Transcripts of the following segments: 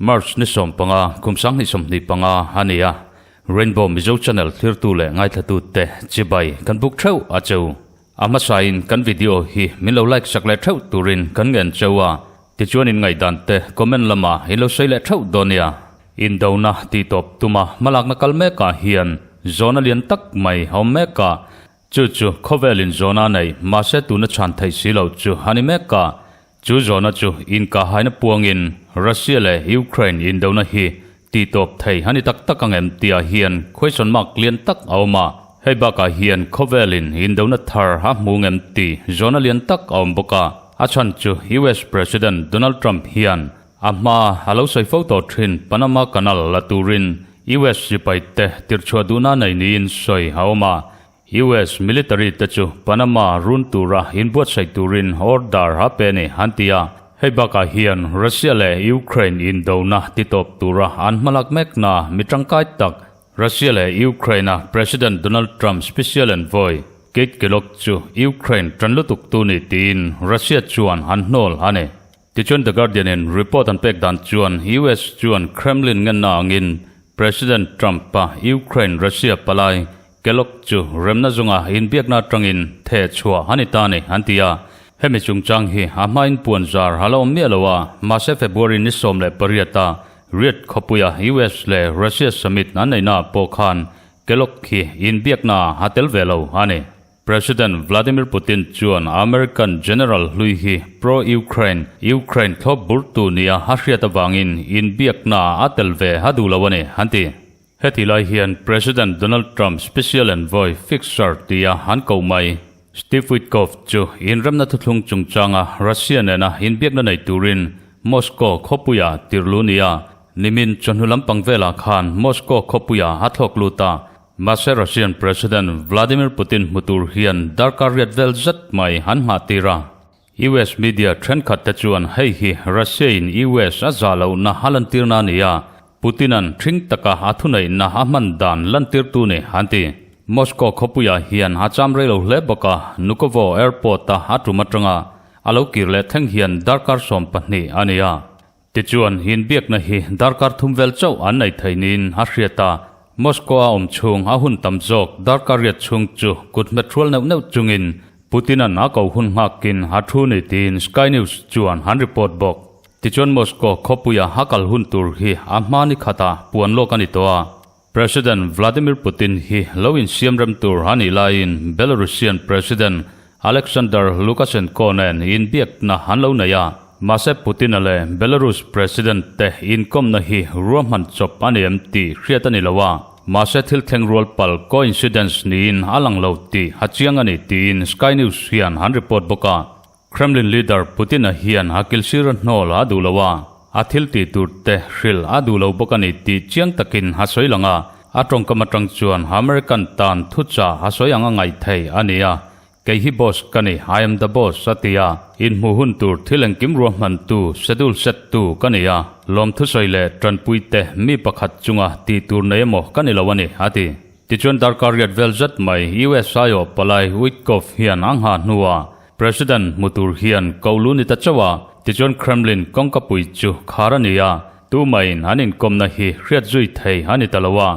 March ni 15, kum 2025 a ni a, Rainbow Mizo Channel thlirtu leh ngaithlatute chibai kan buk theuh a cheu. A hmasain kan video hi min lo like sak leh theuh turin kan ngen cheu a, tichuan in ngaihdan te comment lamah in lo sawi leh theuh dawn nia. Indona tih tawp tuma hmalakna kal mekah hian zawna lian tak mai a awm mek a, chu chu khawvelin zawna a nei mahse tuna chhan theih si lo chu a ni mek a. Chu zawna chu inkahaina puangin Russia leh Ukraine indona hi tih tawp thei a ni tak tak ang em tihah hian question mark lian tak a awm a. Hei bakah hian khawvelin indona thar a hmu ngem tih zawna lian tak a awm bawk a. A chhan chu US President Donald Trump hian A hma a lo sawi fo tawh thin Panama Canal la turin US sipai te tirhchhuah duhna nei niin sawi a awm a. US military te chu Panama run tura inbuatsaih turin order a pe a ni an ti a. Hei bakah hian Russia leh Ukraine indona titawp tura an hmalak mekna mi tangkai tak Russia leh Ukraine-a President Donald Trump special envoy Keith Kellogg chu Ukraine tan lutuk tu ni tiin Russia chuan an hnawl a ni. Tichuan The Guardian-in report an pek dan chuan US chuan Kremlin ngenna angin President Trump-a Ukraine-Russia palai Kellogg chu remna zunga inbiakna atangin theh chhuah a ni ta a ni an ti a. Hemi chungchang hi a hmain puan zar a la awm miah lo a, mahse February ni 18-a Riyadh khawpuia US leh Russia summit an neihnaah pawh khan Kellogg hi inbiakna a tel ve lo a ni. President Vladimir Putin chuan American General hlui hi pro-Ukraine, Ukraine thlawp burtu nia a hriat avangin inbiakna a tel ve a duh lo a ni, an ti. Heti lai hian President Donald Trump Special Envoy Fixer tia an koh mai, Steve Witkoff chu inremna thuthlung chungchanga Russia nena inbiakna nei turin Moscow khawpuia tirhlu nia nimin chawhnu lampang velah khan Moscow khawpuia a thlawk lut a, Mahse Russian President Vladimir Putin hmu tur hian darkar riat vel zet mai an nghah tir a. US media thenkhat te chuan hei hi Russia in US a zah lohna a lantirna a ni a, Putin-a'n thing taka a thuneihna a hman dan lantirtu ni an ti. Moscow khawpuiah hian a cham rei lo hle bawk a, Vnukovo Airport-a a tum atanga a lo kir leh thleng hian darkar 12 a ni a. Tichuan, inbiakna hi darkar thum vel chauh an nei thei niin a hriat a, Moscow-a awm chhung a hun tam zawk darkar riat chhung chu kut hmet hrual neuh neuh chungin Putin-a'n a ko hun nghakin a thu ni tiin Sky News chuan an report bawk. Tichuan Moscow khawpuia a kal hun tur hi a hma ni khatah puan lawk a ni tawh a. President Vladimir Putin hi lo insiam rem tur a nih laiin Belarusian President Alexander Lukashenko nen inbiakna an lo nei a. Mahse Putin-a leh Belarus President te inkawmna hi ruahman chawp a ni em tih hriat a ni lo a, mahse thil thleng rual pal coincidence niin a lang lo tih a chiang a ni tiin Sky News hian an report bawk a. Kremlin leader Putin-a hian a kilsira hnawl a duh lo a, a thil tih tur te hrilh a duh lo bawk a ni tih chiang takin a sawi lang a, a tawngkam atang chuan American tan thuchah a sawi ang a ngaih thei a ni a, Kei hi boss ka ni, I am the boss a ti a, inhmuh hun tur thil engkim ruahmantu, schedule set tu ka ni a, lawmthusawi leh tanpui te mi pakhat chunga tih tur nei emaw ka ni lo a ni a ti. Tichuan darkar riat vel zet mai US aiawh palai Witkoff hian a nghah hnuah President hmu tur hian ko lu ni ta chauh a, tichuan Kremlin kawngkapui chu khar a ni a, tumaiin an inkawmna hi hriat zui thei a ni ta lo a,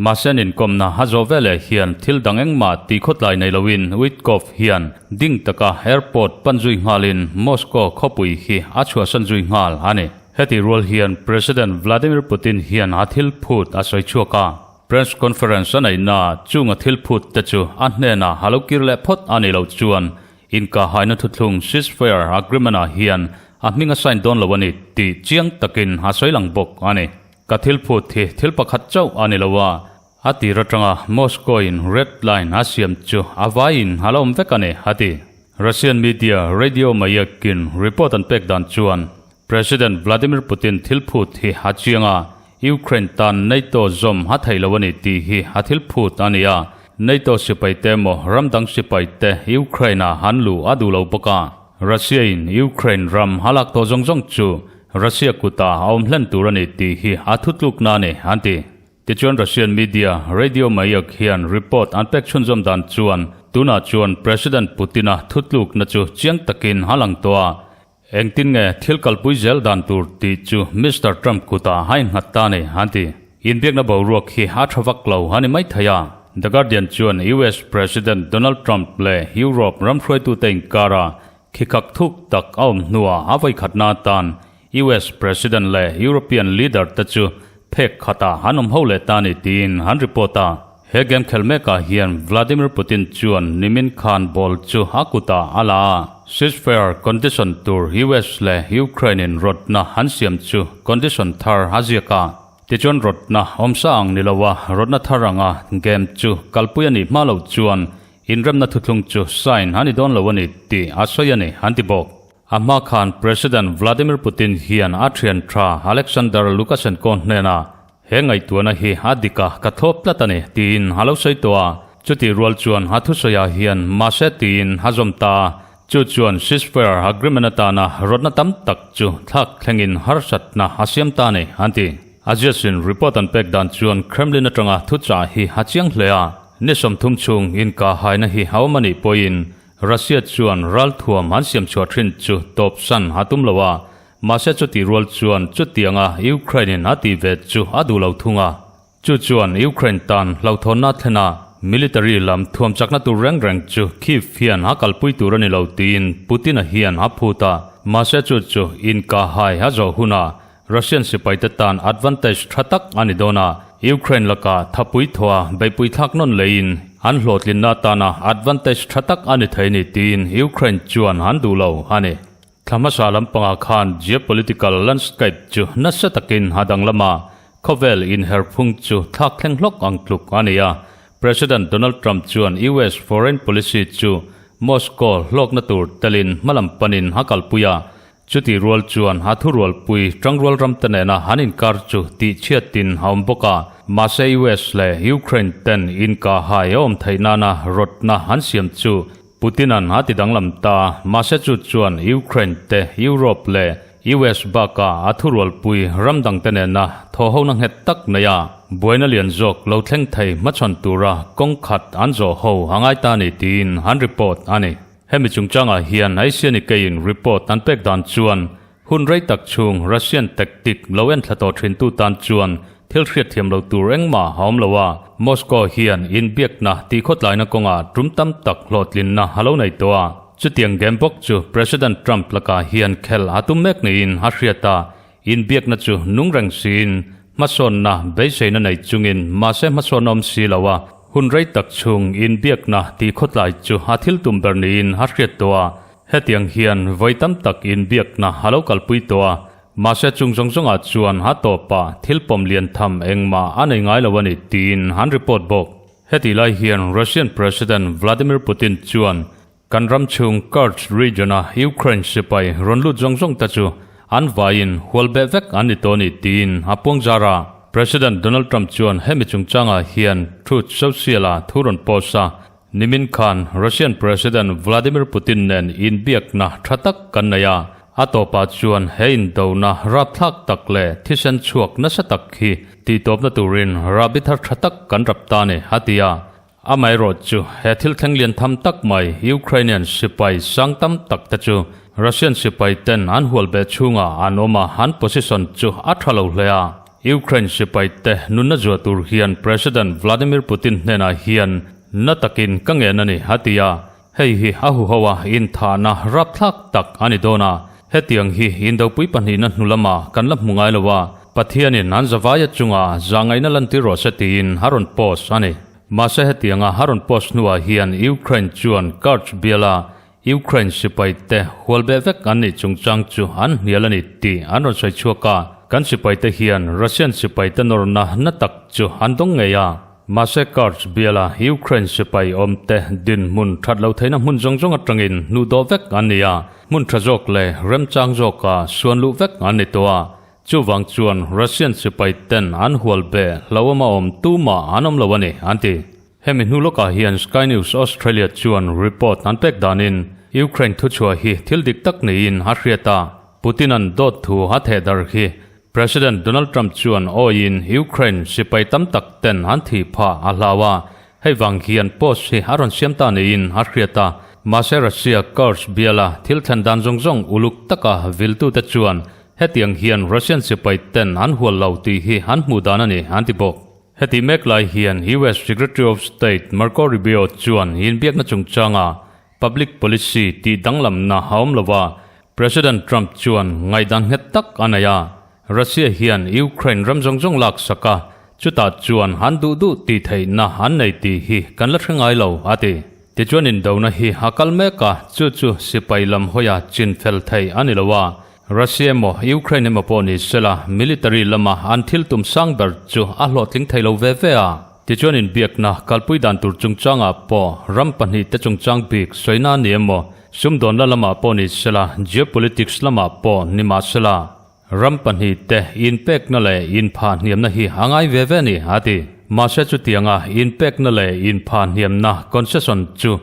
mahse an inkawmna a zawh veleh hian thil dang engmah tih khawtlai nei loin Witkoff hian ding taka airport pan zui nghalin Moscow khawpui hi a chhuahsan zui nghal a ni. Heti rual hian President Vladimir Putin hian a thil phut a sawi chhuak a. Press conference a neihna chunga thil phut te chu a hnenah a lo kir leh phawt a nih loh chuan inkahaina thuthlung ceasefire agreement ah hian a hming a sign dawn lo a ni tih chiang takin a sawi lang bawk a ni. Ka thil phut hi thil pakhat chauh a ni lo a, a tir atanga Moscow in red line a siam chu a vaiin a la awm vek a ni, a ti. Russian media Radio Mayak in report an pek dan chuan President Vladimir Putin thil phut hi a chiang a, Ukraine tan NATO zawm a thei lo a ni tih hi a thil phut a ni a, NATO sipai te emaw ram dang sipai te Ukraine ah an luh a duh lo bawk a, Russia in Ukraine ram a lak tawh zawng zawng chu Russia kutah a awm hlen tur a ni tih hi a thutlukna a ni, an ti. Tichuan Russian media Radio Mayak hian report an pek chhunzawm dan chuan tunah chuan President Putin-a thutlukna chu chiang takin a lang tawh a, Engtin nge thil kalpui zel dan tur tih chu Mister Trump kutah a innghat ta a ni, an ti. Inbiakna boruak hi a tha vak lo a ni mai thei a. The Guardian chuan US President Donald Trump leh Europe ram hruaitute inkara khikhak thuk tak a awm hnuah a vawikhatna atan US President leh European leader te chu phek khatah an awm ho leh ta a ni tiin an report a. He game khel mekah hian Vladimir Putin chuan nimin khan ball chu a kutah a la a. Ceasefire condition tur US leh Ukraine in rawtna an siam chu condition thar a ziak a. Tichuan rawtna awmsa ang ni loa rawtna thar anga game chu kalpui a nih hma loh chuan inremna thuthlung chu sign a ni dawn lo a ni tih a sawi a ni an ti bawk. A hma khan President Vladimir Putin hian a thian tha Alexander Lukashenko hnenah he ngaihtuahna hi a dik a, ka thlawp tlat a ni, tiin a lo sawi tawh a. Chutih rual chuan a thusawiah hian mahse tiin a zawm ta a, chu chuan ceasefire agreement atana rawtna tam tak chu thlak thlengin harsatna a siam ta a ni, an ti. Aziasin report an pek dan chuan Kremlin atanga thuchah hi a chiang hle a, ni 30 chhung inkahhaina hi a awm a nih pawhin Russia chuan ralthuam an siam chhuah thin chu tawp san a tum lo a, mahse chutih rual chuan chutianga Ukraine in a tih ve chu a duh lo thung a. Chu chuan Ukraine tan hlauhthawnna thlen a, military lam thuam chakna tur reng reng chu Kyiv hian a kalpui tur a ni lo tiin Putin-a hian a phut a, mahse chu chu inkahhai a zawh hunah Russian sipaite tan advantage tha tak a ni dawn a, Ukraine lakah thapui thawha beihpui thlak nawn leiin an hlawhtlinna atana advantage tha tak a ni thei ni tiin Ukraine chuan an duh lo a ni. Thla hmasa lampangah khan geopolitical landscape chu nasa takin a danglam a, khawvel inherphung chu thlak thleng hlawk ang tluk a ni a, President Donald Trump chuan US foreign policy chu Moscow hlawkna tur telin hmalam panin a kalpui a, Chutih rual chuan a thurualpui tangrual ramte nena an inkar chu tihchhiatin a awm bawk a, mahse US leh Ukraine ten inkahhai a awm theih nana rawtna an siam chu Putin-a'n a ti danglam ta, mahse chu chuan Ukraine te, Europe leh US bakah a thurualpui ram dangte nena thawhhona nghet tak nei a, buaina lian zawk lo thleng thei hmachhawn tura kawng khat an zawh ho a ngai ta a ni tiin an report a ni. Hemi chungchangah hian Aisianikeiin report an pek dan chuan hun rei tak chhung Russian tactic lo en thla tawh thintu tan chuan thil hriatthiam lo tur engmah a awm lo a, Moscow hian inbiakna tihkhawtlaina kawngah tum tam tak hlawhtlinna a lo nei tawh a. Chutiang game bawk chu President Trump lakah hian khel a tum mek niin a hriat a, Inbiakna chu nung reng siin, hmasawnna beiseina nei chungin mahse hmasawn awm si lo a, hun rei tak chhung inbiakna tih khawtlai chu a thil tum ber niin a hriat tawh a. Hetiang hian vawi tam tak inbiakna a lo kalpui tawh a, mahse chung zawng zawngah chuan a tawpah thil pawm lian tham engmah a nei ngai lo a ni tiin an report bawk. Hetih lai hian Russian President Vladimir Putin chuan Kan ram chhung Kursk region-a Ukraine sipai rawn lut zawng zawng te chu an vaiin hual beh vek an ni tawh a ni tiin a puang zar a. President Donald Trump chuan hemi chungchangah hian Truth Social-a thu rawn post a, Nimin khan Russian President Vladimir Putin nen inbiakna tha tak kan nei a, a tawpah chuan he indona rapthlak tak leh thisen chhuak nasa tak hi tihtawpna turin rahbi thar tha tak kan rap ta a ni, a ti a. Amaherawh chu he thil thleng lian tham tak mai Ukrainian sipai sang tam tak te chu Russian sipai ten an hual beh chhungah an awm a, an position chu a tha lo hle a. Ukraine sipai te nunna zuah tur hian President Vladimir Putin hnenah hian na takin ka ngen a ni, a ti a. Hei hi a huho a inthahna rapthlak tak a ni dawn a, hetiang hi indopui pahnihna hnu lamah kan la hmu ngai lo a, Pathianin an zavaia chunga zahngaihna lantir rawh se tiin a rawn post a ni. Mahse hetianga a rawn post hnuah hian Ukraine chuan Kursk biala Ukraine sipaite hual beh vek an nih chungchang chu an hnial a ni tih an rawn sawi chhuak a, kan sipaite hian Russian sipaite nawrna na tak chu an dawng ngei a. Mahse Kursk biala Ukraine sipai awmte dinhmun that lo theihna hmun zawng zawng atangin hnuh dawh vek an ni a, hmun tha zawk leh remchang zawka suan luh vek an ni tawh a. Chuvang chuan Russian sipai ten an hual be hlauhawm a awm tumah an awm lo a ni, an ti. Hemi hnu lawkah hian Sky News Australia chuan report an pek danin Ukraine thuchhuah hi thil dik tak niin a hriat a, Putin-a'n dawt thu a theh darh hi. President Donald Trump chuan awiin Ukraine sipai tam tak ten an thih phah a hlau a, hei vang hian post hi a rawn siam ta niin a hriat a. Mahse Russia Kursk biala thil thlen dan zawng zawng uluk taka viltute chuan hetiang hian Russian sipai ten an hual lo tih hi an hmuh dan a ni an ti bawk. Heti mek lai hian US Secretary of State Marco Rubio chuan inbiakna chungchanga Public policy tih danglamna a awm lo a, President Trump chuan ngaihdan nghet tak a nei a, Russia hian Ukraine ram zawng zawng lak sak a, chutah chuan an duh duh tih theihna an nei tih hi kan la hre ngai lo, a ti. Tichuan indona hi a kal mek a, chu chu sipai lam hawia chin fel theih a ni lo a, Russia emaw Ukraine emaw pawh ni sela military lama an thil tum sang ber chu a hlawhtling thei lo ve ve a. Tichuan inbiakna kalpui dan tur chungchangah pawh ram pahnihte chungchang bik sawina a ni emaw, sumdawnna lamah pawh ni sela, geopolitics lamah pawh ni mah sela, ram pahnihte inpekna leh inphahhniamna hi a ngai ve ve a ni, a ti. Mahse chutianga inpekna leh inphahhniamna concession chu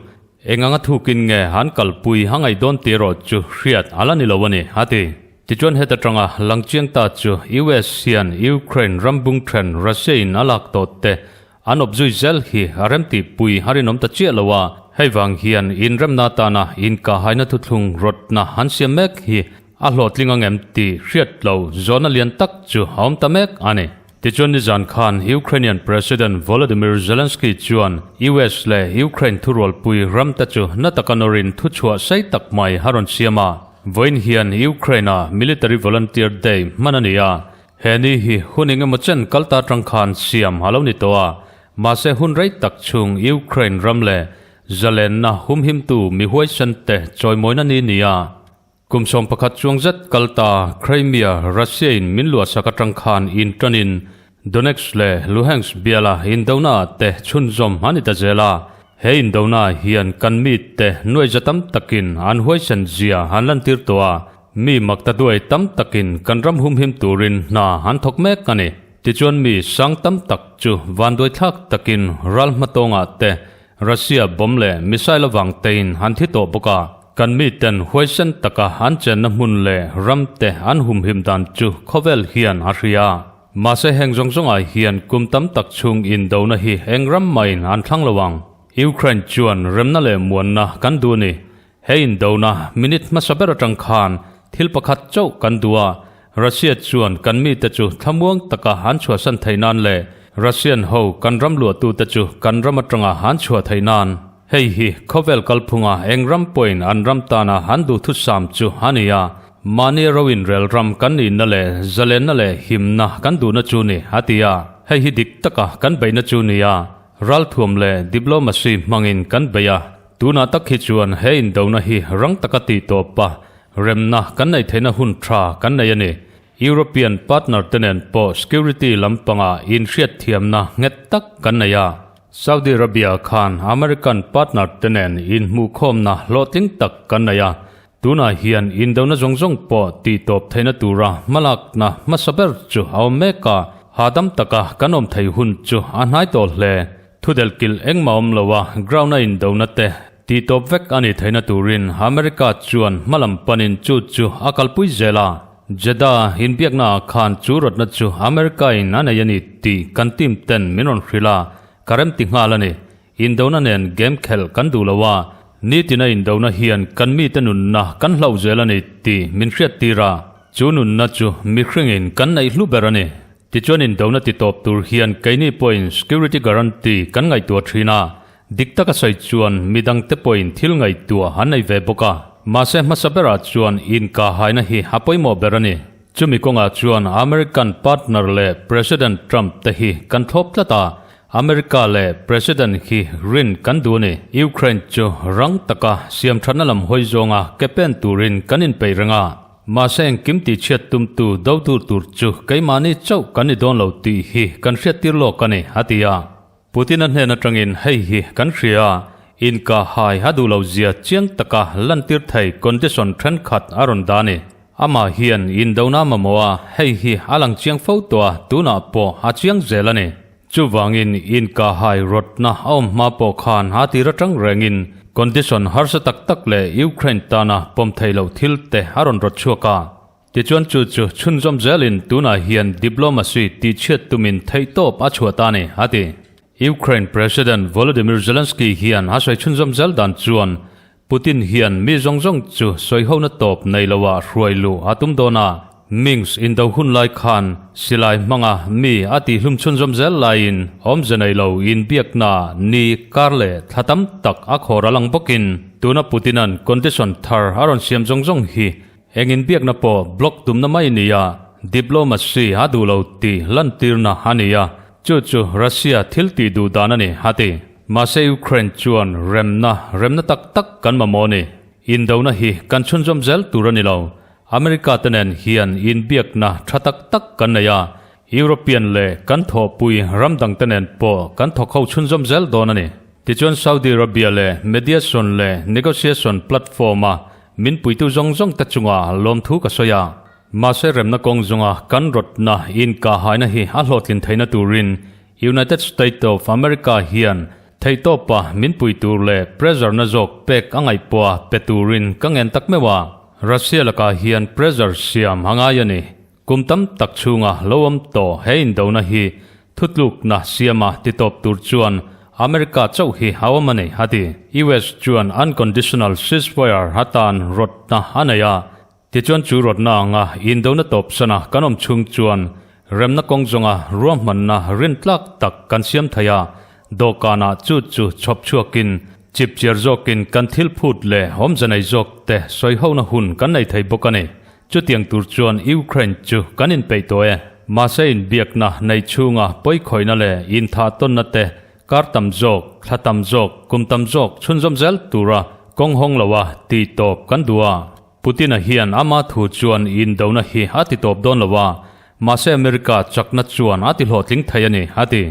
Eng anga thukin nge han kalpui a ngaih dawn tih erawh chu hriat a la ni lo a ni, a ti. Tichuan heta tanga langchiang ta chu US hian Ukraine ram bung then Russia in a lak tawh te an awp zui zel hi a remtihpui a rinawm ta chiah lo a, hei vang hian inremna atana inkahhaina thuthlung rawtna an siam mek hi A hlawhtling ang em tih hriat lo zawhna lian tak chu a awm ta mek a ni. Tichuan nizan khan Ukrainian President Volodymyr Zelensky chuan US leh Ukraine thurualpui ramte chu na taka nawrin thuchhuah sei tak mai a rawn siam a. Vawiin hian Ukraine-a Military Volunteer Day hman a ni a, he ni hi hun engemaw chen kalta atang khan siam a lo ni tawh a, mahse hun rei tak chhung Ukraine ram leh zalenna humhimtu mi huaisente chawimawina ni ni a. Kum 11 chuang zet kal ta Crimea, Russia in min luahsak atang khan in tanin Donetsk leh Luhansk biala indona ah te chhunzawm a ni ta zel a. He indona ah hian kan mi te nuai za tam takin an huaisen zia an lantir tawh a, mi makta duai tam takin kan ram humhim turin hna an thawk mek a ni. Tichuan mi sang tam tak chu vanduaithlak takin ral hmatawngah te Russia bomb leh missile avang tein an thi tawh bawk a, kan miten huaisen taka an chenna hmun leh ram te an humhim dan chu khawvel hian a hria. Mahse heng zawng zawngah hian kum tam tak chhung indona hi eng ram mahin an thlang lo ang. Ukraine chuan remna leh muanna kan duh a ni. He indona minute hmasa ber atang khan thil pakhat chauh kan duh a, Russia chuan kan mite chu thlamuang taka an chhuahsan theih nan leh Russian ho kan ram luahtute chu kan ram atanga an chhuah theih nan. Hei hi khawvel kalphunga eng ram pawhin an ram tana an duhthusam chu a ni a, mahni ro inrel ram kan nihna leh zalenna leh himna kan duhna chu ni, a ti a. Hei hi dik taka kan beihna chu ni a, ralthuam leh diplomacy hmangin kan bei a. Tunah tak hi chuan he indona hi rang taka tih tawp a, remna kan neih theihna hun tha kan nei a ni. European partner te nen pawh security lampangah inhriatthiamna nghet tak kan nei a. Saudi Arabia khan American partner te nen inhmuhkhawmna hlawhtling tak kan nei a. Tunah hian indona zawng zawng pawh tih tawp theihna tura hmalakna hmasa ber chu a awm mek a, hahdam taka kan awm thei hun chu a hnai tawh hle. Thudelh kilh engmah awm lo a, ground a indona te tih tawp vek a nih theihna turin America chuan hmalam panin chu chu a kalpui zel a. Jeddah inbiakna ah khan chu rawtna chu America in a nei a ni tih kan team ten min rawn hrilh a, ka remti nghal a ni. Indona nen game khelh kan duh lo a, nitina indona hian kan mite nunna kan hlauh zel a ni tih min hriattir a, chu nunna chu mihringin kan neih hlu ber a ni. Tichuan indona ti tawp tur hian keini pawhin security guarantee kan ngaihtuah thin a, dik taka sawi chuan midangte pawhin thil ngaihtuah an nei ve bawk a. Mahse hmasa berah chuan inkahhaina hi a pawimawh ber a ni. Chumi kawngah chuan American partner leh President Trump te hi kan thlawp tlat a, America leh President hi rin kan duh a ni. Ukraine chu rang taka siamthatna lam hawi zawnga ke pen turin kan inpeih reng a. Mahse engkim tihchhiat tumtu do tur tur chu keimahni chauh kan ni dawn lo tih hi kan hriattir lawk a ni, a ti a. Putin-a hnen atangin hei hi kan hria a, inkahhai a duh lo zia chiang taka lantir thei condition thenkhat a rawn dah a ni. Amah hian indona mamawh a, hei hi a lang chiang fo tawh a, tunah pawh a chiang zel a ni. Chuvangin inkahhai rawtna a awm hma pawh khan a tir atang rengin condition harsa tak tak leh Ukraine tana pawm theih loh thil te a rawn rawt chhuak a. Tichuan chu chu chhunzawm zelin tunah hian diplomacy tihchhiat tumin theihtawp a chhuah ta a ni, a ti. Ukraine President Volodymyr Zelensky hian a sawi chhunzawm zel dan chuan Putin hian mi zawng zawng chu sawihona tawp nei loah hruai luh a tum dawn a, Minsk indo hun lai khan silai hmanga mi a tihhlum chhunzawm zel laiin awmze nei lo inbiakna ni kar leh thla tam tak a khawr a lang bawkin tuna Putin-a'n condition thar a rawn siam zawng zawng hi Eng inbiakna pawh block tumna mai nia diplomacy a duh lo tih lantirna a ni a, chu chu Russia thil tih duh dan a ni, a ti. Mahse Ukraine chuan remna, remna tak tak kan mamawh a ni. Indona hi kan chhunzawm zel tur a ni lo. America te nen hian inbiakna tha tak tak kan nei a, European leh kan thawhpui ram dangte nen pawh kan thawk ho chhunzawm zel dawn a ni. Tichuan Saudi Arabia leh mediation leh negotiation platform-a min puitu zawng zawng te chunga lawmthu ka sawi a. Mahse remna kawng zawnga kan rawtna inkahhaina hi a hlawhtlin theihna turin United State of America hian theihtawpa min pui tur leh pressure na zawk pek a ngaihpawha pe turin ka ngen tak meuh a. Russia lakah hian pressure siam a ngai a ni. Kum tam tak chhunga lo awm tawh he indona hi thutlukna siama titawp tur chuan America chauh hi a awm a ni, a ti. US chuan unconditional ceasefire atan rawtna a nei a, tichuan chu rawtna anga indona tawpsana kan awm chhung chuan remna kawng zawnga ruahmanna rintlak tak kan siam thei a, dawhkanah chu chu chhawp chhuakin chipchiar zawkin kan thil phut leh awmze nei zawk te sawihona hun kan nei thei bawk a ni. Chutiang tur chuan Ukraine chu kan inpeih tawh e. Mahse inbiakna nei chhunga pawikhawihna leh inthah tawnna te kar tam zawk, thla tam zawk, kum tam zawk chhunzawm zel tura kawng hawng loa tih tawp kan duh a. Putin-a hian ama thu chuan indona hi a ti tawp dawn lo a, mahse America chakna chuan a ti hlawhtling thei a ni, a ti.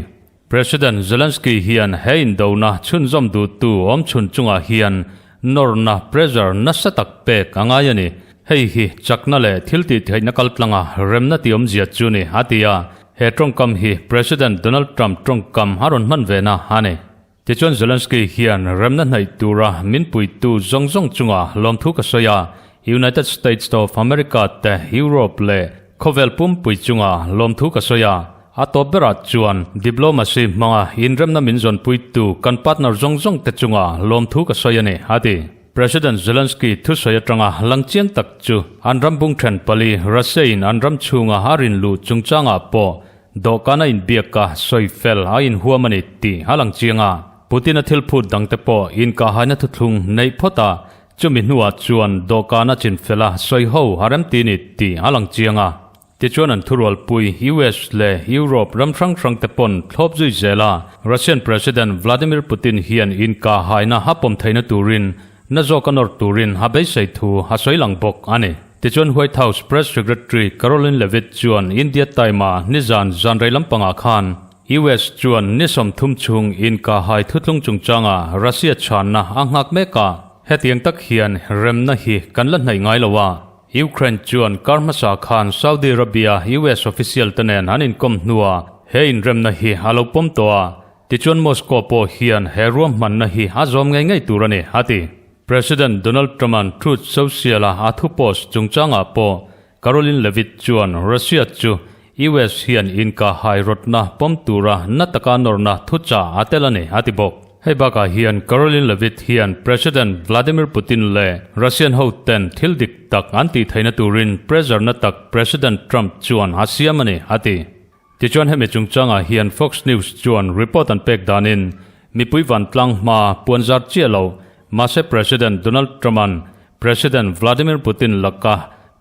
President Zelensky hian he indona chhunzawm duhtu awmchhun chungah hian nawrna, pressure, nasa tak pek a ngai a ni. Hei hi chakna leh thil tihtheihna kaltlanga remna tih awmzia chu ni, a ti a. He tawngkam hi President Donald Trump tawngkam a rawn hman ve na a ni. Tichuan Zelensky hian remna hnaih tura min puitu zawng zawng chunga lawmthu ka sawi a, United States of America te, Europe leh khawvel pumpui chunga lawmthu ka sawi a. A tawp berah chuan diplomacy hmanga inremna min zawnpuitu kan partner zawng zawng te chunga lawmthu ka sawi a ni, a ti. President Zelensky thusawi atanga lang chiang tak chu an ram bung then pali Russia-in an ram chhunga a rin luh chungchangah pawh dawhkan a inbiak a sawi fel a inhuam a ni tih a lang chiang a. Putin-a thil phut dangte pawh inkahhaina thuthlung neih phawt a, chumi hnuah chuan dawhkan a chinfel a sawi ho a remti ni tih a lang chiang a. Tichuan an thurualpui US leh Europe ram hrang hrang te pawn thlawp zui zel a, Russian President Vladimir Putin hian inkahhaina a pawm theihna turin na zawk a nawr turin a beisei thu a sawi lang bawk a ni. Tichuan White House Press Secretary Karoline Leavitt chuan India Time-a nizan zanrei lampangah khan US chuan ni 30 chhung inkahhai thutlung chungchanga Russia chhanna a nghak mek a, hetiang tak hian remna hi kan la hnaih ngai lo a. Ukraine chuan kar hmasa khan Saudi Arabia US official te nen an inkawm hnuah he inremna hi a lo pawm tawh a, tichuan Moscow pawh hian he ruahmanna hi a zawm ngei ngei tur a ni, a ti. President Donald Trump-a'n Truth Social-a a thu post chungchangah pawh Karoline Leavitt chuan Russia chu US hian inkahhai rawtna pawm tura na taka nawrna thuchah a tel a ni, a ti bawk. Hei bakah hian Karoline Leavitt hian President Vladimir Putin leh Russian hoten thil dik tak an tih theihna turin pressure na tak President Trump chuan a siam a ni, a ti. Tichuan hemi chungchangah hian Fox News chuan report an pek danin mipui vantlang hma puanzar chiah lo mahse President Donald Trump-a'n President Vladimir Putin laka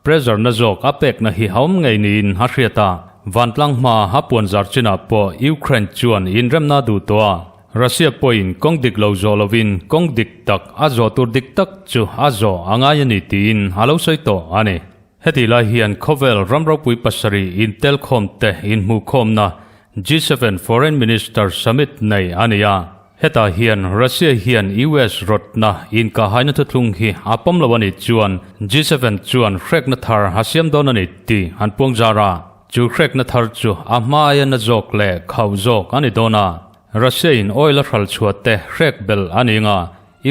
pressure na zawk a pekna hi a awm ngei niin a hriat a, vantlang hma a puanzar chinah pawh Ukraine chuan inremna a duh tawh a, Russia pawhin kawng dik lo zawh lovin kawng dik tak a zawh tur dik tak chu a zawh a ngai a ni tiin a lo sawi tawh a ni. Hetih lai hian khawvel ram ropui pasarih intelkhawm te inhmuhkhawmna G7 Foreign Minister Summit nei a ni a. Hetah hian Russia hian US rawtna inkahaina thuthlung hi a pawm lo a nih chuan G7 chuan hrekna thar a siam dawn a ni tih an puang zar a. Chu hrekna thar chu a hma aia na zawk leh khauh zawk a ni dawn a. Russia in oil a hral chhuah te hrek belh a ni anga,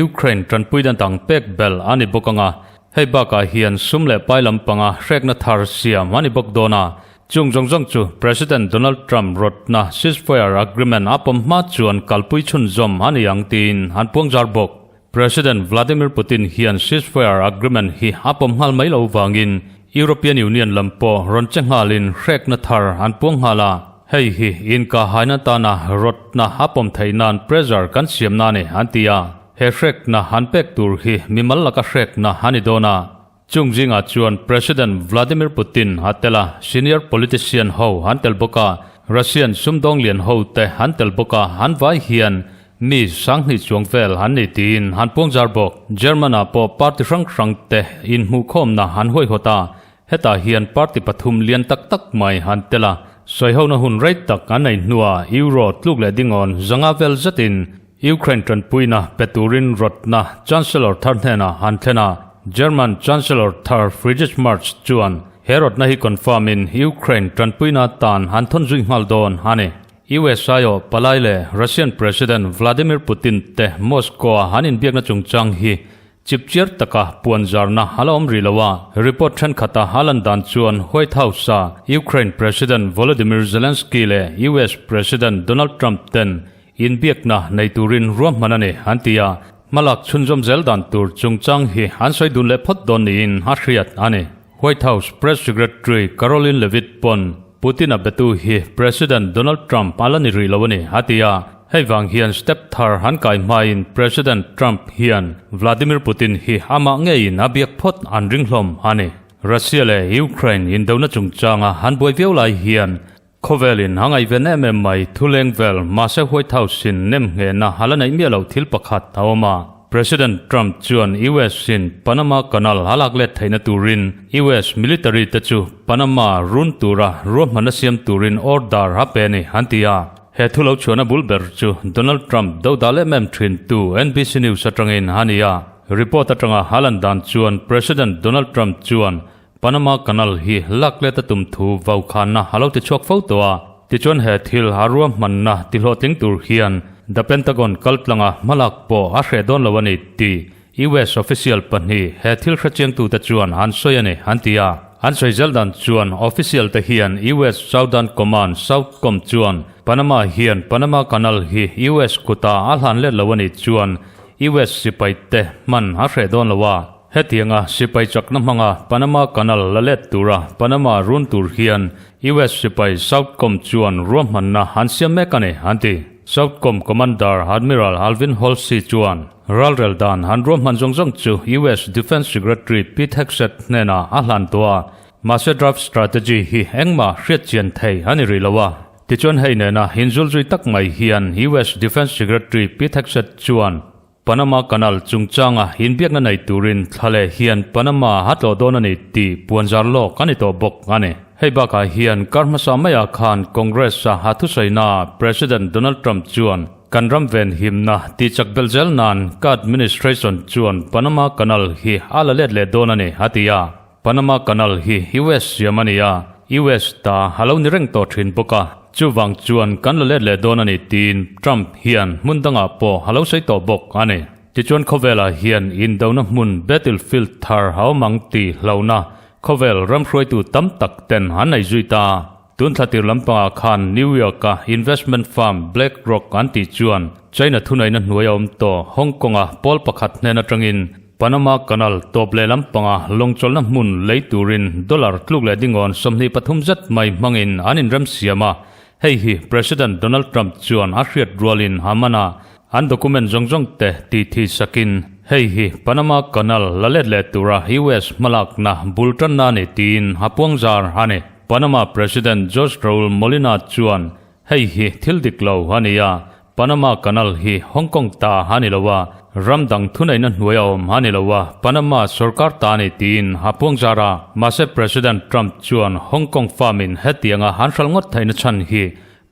Ukraine tanpui dan dang pek belh a ni bawk anga. Hei bakah hian sum leh pai lampanga hrekna thar siam a ni bawk dawn a. Chung zawng zawng chu President Donald Trump rawtna ceasefire agreement a pawm hma chuan kalpui chhunzawm a ni ang tiin an puangzar bawk. President Vladimir Putin hian ceasefire agreement hi a pawm nghal mai lo vangin European Union lam pawh rawn che nghalin hrekna thar an puang nghal a. Hei hi inkahhaina tana rawtna a pawm theih nan pressure kan siam na a ni an ti a. He hrekna an pek tur hi mimal laka hrekna a ni dawn a. Chung zingah chuan President Vladimir Putin a tel a, senior politician ho an tel bawk a, Russian sumdawng lian ho te an tel bawk a, an vai hian mi sanghnih chuang vel an ni tiin an puangzar bawk. German-ah pawh party hrang hrang te inhmuhkhawmna an huaihawt a, hetah hian party pathum lian tak tak mai an tel a, sawihona hun rei tak an nei hnuah Euro tluk leh dingawn zanga vel zetin Ukraine tanpuina pe turin rawtna Chancellor thar hnenah an thlen a, German Chancellor thar Friedrich Merz chuan he rawtna hi confirm in Ukraine tanpuina tan an thawn zui nghal dawn a ni. US aiawh palai leh Russian President Vladimir Putin te Moscow-a an inbiakna chungchang hi Chipchiar taka puanzarna a la awm rih lo a, report thenkhat-a a lan dan chuan White House-a Ukraine President Volodymyr Zelensky leh US President Donald Trump ten inbiakna nei turin ruahman a ni an ti a, hmalak chhunzawm zel dan tur chungchang hi an sawi dun leh phawt dawn niin a hriat a ni. White House Press Secretary Karoline Leavitt pawn Putin-a betu hi President Donald Trump a la ni rih lo a ni, a ti a. Hei vang hian step thar han kai hmain President Trump hian Vladimir Putin hi amah ngeiin a biak phawt an ring hlawm a ni. Russia leh Ukraine indona chungchanga han buai viau lai hian khawvelin a ngaihven em em mai thuleng vel mahse White House-in nem nghehna a la neih miah loh thil pakhat a awm a. President Trump chuan US in Panama Canal a lak let theihna turin US military te chu Panama run tura ruahmanna siam turin order a pe a ni, an ti a. He thu lo chhuahna bul ber chu Donald Trump do dah lem em thin tu NBC News atangin a ni a. Report atanga a lan dan chuan President Donald Trump chuan Panama Canal hi lak let a tum thu vaukhanna a lo ti chhuak fo tawh a. Tichuan he thil a ruahmanna ti hlawhtling tur hian The Pentagon kaltlanga hmalak pawh a hreh dawn lo a ni tih US official pahnih he thil hrechiangtute chuan an sawi a ni, an ti a. An sawi zel dan chuan official te hian US Southern Command, Southcom, chuan Panama hian Panama Canal hi US kutah a hlan let lo a nih chuan US sipai te hman a hreh dawn lo a. Hetianga sipai chakna hmanga Panama Canal la let tura Panama run tur hian US sipai Southcom chuan ruahmanna an siam mek a ni, an ti. Southcom Commander Admiral Alvin Holsey chuan ralrel dan an ruahman zawng zawng chu US Defence Secretary Pete Hegseth hnenah a hlan tawh a, mahse draft strategy hi engmah hriatchian thei a ni rih lo a. Tichuan hei nena inzulzui tak mai hian US Defence Secretary Pete Hegseth chuan Panama Canal chungchanga inbiakna nei turin thla leh hian Panama a tlawh dawn a ni tih puanzar lawk a ni tawh bawk a ni. Hei bakah hian kar hmasa maiah khan Congress-a a thusawihnaa President Donald Trump chuan kan ram venhimna tihchak belh zel nan ka administration chuan Panama Canal hi a la let leh dawn a ni a ti a. Panama Canal hi US siam a ni a, US ta a lo ni reng tawh thin bawk a, chuvang chuan kan la let leh dawn a ni tiin Trump hian hmun dangah pawh a lo sawi tawh bawk a ni. Tichuan khawvelah hian indona hmun battlefield thar a awm ang tih hlauhna khawvel ram hruaitu tam tak ten an nei zui ta. Tun thla tir lampangah khan New York-a investment firm BlackRock an tih chuan China thuneihna hnuai a awm tawh Hong Kong-a pawl pakhat hnen atangin Panama Canal tawp leh lampanga lawngchawlhna hmun lei turin dollar tluk leh dingawn 23 zet mai hmangin an inremsiam a, hei hi President Donald Trump chuan a hriat rualin a man a, an document zawng zawng te tih thih sakin hei hi Panama Canal la let leh tura US hmalakna bul tanna a ni tiin a puangzar a ni. Panama President Jose Raul Molina chuan Hei hi thil dik lo a ni a, Panama Canal hi Hong Kong ta a ni lo a, ram dang thuneihna hnuai a awm a ni lo a, Panama sorkar ta a ni tiin a puangzar a. Mahse President Trump chuan Hong Kong farm-in hetianga an hral ngawt theihna chhan hi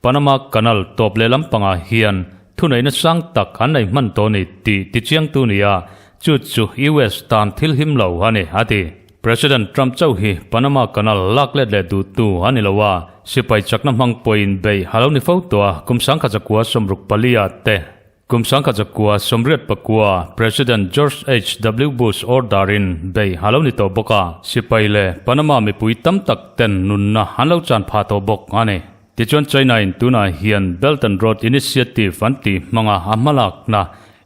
Panama Canal tawp leh lampangah hian thuneihna sang tak an nei hman tawh a ni tih tichiangtu ni a, chu chu US tan thil him lo a ni, a ti. President Trump chauh hi Panama Canal lak let leh duhtu a ni lo a, sipai chakna hmang pawhin beih a lo ni fo tawh a, kum 1964 te. Kum 1989 President George HW Bush order-in bei a lo ni tawh bawk a, sipai leh Panama mipui tam tak ten nunna an lo chan phah tawh bawk a ni. Tichuan China-in tunah hian Belt and Road Initiative an tih hmanga a hmalakna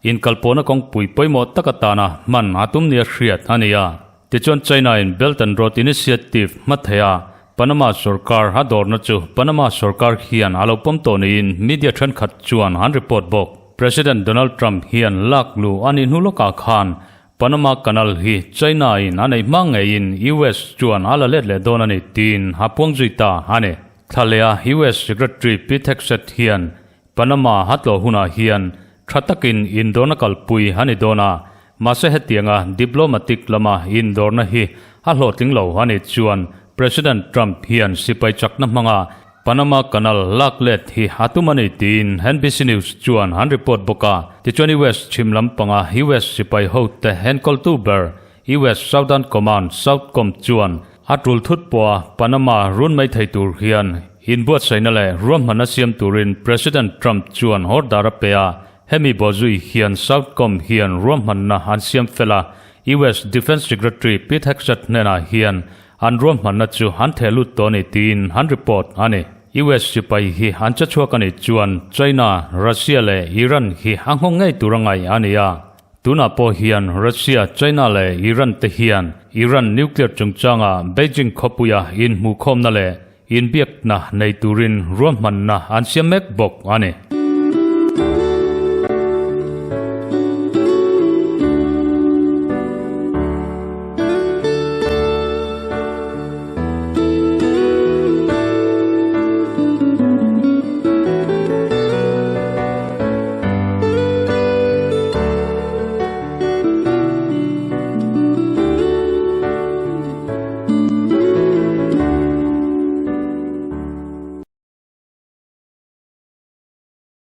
inkalpawhna kawngpui pawimawh tak atana hman a tum nia hriat a ni a. Tichuan China-in Belt and Road Initiative hma theih a, Panama sorkar a dawrna chu Panama sorkar hian a lo pawm tawh niin media thenkhat chuan an report bawk. President Donald Trump hian lak luh a nih hnu lawkah khan Panama Canal hi China-in a neih hma ngeiin US chuan a la let leh dawn a ni tiin a puang zui ta a ni. Thla leh a US Secretary Pete Hegseth hian Panama a tlawh hunah hian tha takin indawrna kalpui a ni dawn a, mahse hetianga diplomatic lama indawrna hi a hlawhtling lo a nih chuan President Trump hian sipai chakna hmanga Panama Canal lak let hi a tum a ni tiin NBC News chuan an report bawk a. Tichuan US chhim lampanga US sipai hote enkawltu ber US Southern Command, Southcom, chuan a tul thut pawha Panama run mai thei tur hian inbuatsaihna leh ruahmanna siam turin President Trump chuan order a pe a, hemi bawhzui hian Southcom hian ruahmanna an siam fel a, US Defence Secretary Pete Hegseth hnenah hian an ruahmanna chu an theh lut tawh a ni tiin an report a ni. US sipai hi an che chhuak a nih chuan China, Russia leh Iran hi a nghawng ngei tur a ngaih a ni a. Tunah pawh hian Russia, China leh Iran te hian Iran nuclear chungchanga Beijing khawpuia inhmuhkhawmna leh inbiakna nei turin ruahmanna an siam mek bawk a ni.